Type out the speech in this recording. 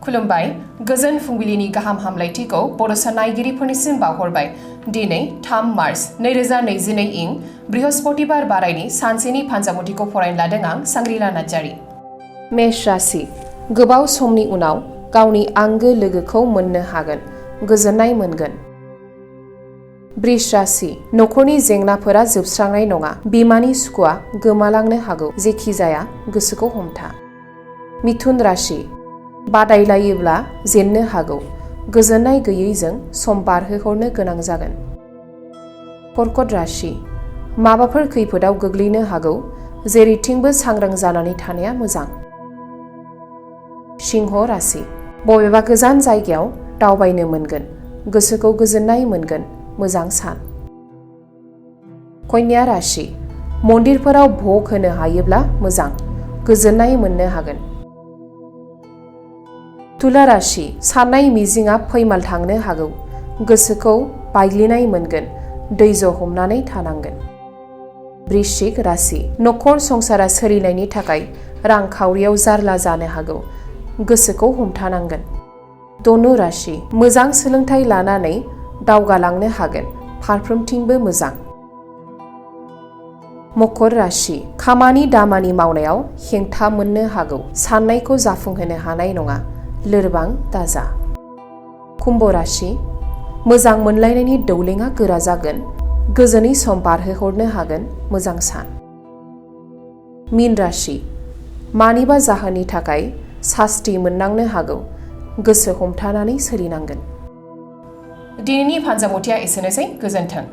खुलुमबाय गोजोन फुंबिलिनि गाहाम हामलायथिखौ बड'सा नायगिरिफोरनिसिम बावहरबाय। दिनै 3 मार्च 2022 इं बृहस्पतिबार बारायनि सानसेनि फानजामुथिखौ फरायनो लादों आं सांग्रिला नार्जारी। मेष राशि गोबाव समनि उनाव गावनि आंगो लोगोखौ मोननो हागोन, गोजोननाय मोनगोन। वृष राशि नखरनि जेंनाफोरा जोबस्रांनाय नङा, बिमानि सुखुआ गोमालांनो हागौ, जेखि जाया गोसोखौ हमथा। मिथुन राशि बादायलायोब्ला जेननो हागौ, गोजोननाय गैयैजों सम बारहोहरनो गोनां जागोन। कर्कट राशि माबाफोर खैफोदाव गोग्लैनो हागौ, जेरैथिंबो सांग्रां जानानै थानाया मोजां। सिंह राशि बबेबा गोजान जायगायाव दावबायनो मोनगोन, गोसोखौ गोजोननाय मोनगोन, मोजां सान। कन्या राशि मन्दिरफोराव भोग होनो हायोब्ला मोजां, गोजोननाय मोननो हागोन। तुला राशि साननाय मिजिंआ फैमाल थांनो हागौ, गोसोखौ बायग्लिनाय मोनगोन, धैर्य हमनानै थानांगोन। वृश्चिक राशि नखर संसारा सोलिनायनि थाखाय रांखावरियाव जारला जानो हागौ, गोसोखौ हमथानांगोन। धनु राशि मोजां सोलोंथाइ लानानै दावगालांनो हागोन, फारफ्रोमथिंबो मोजां। मकर राशि खामानि दामानि मावनायाव हेंथा मोननो हागौ, साननायखौ जाफुंहोनो हानाय नङा, लोरबां दाजा। कुम्भ राशि मोजां मोनलायनायनि दौलेंआ गोरा जागोन, गोजोनै सम बारहोहरनो हागोन, मोजां सान। मीन राशि मानिबा जाहोननि थाखाय सास्ति मोननांनो हागौ, गोसो हमथानानै सोलिनांगोन। दिनैनि फानजामुथिया एसेनोसै, गोजोन्थों।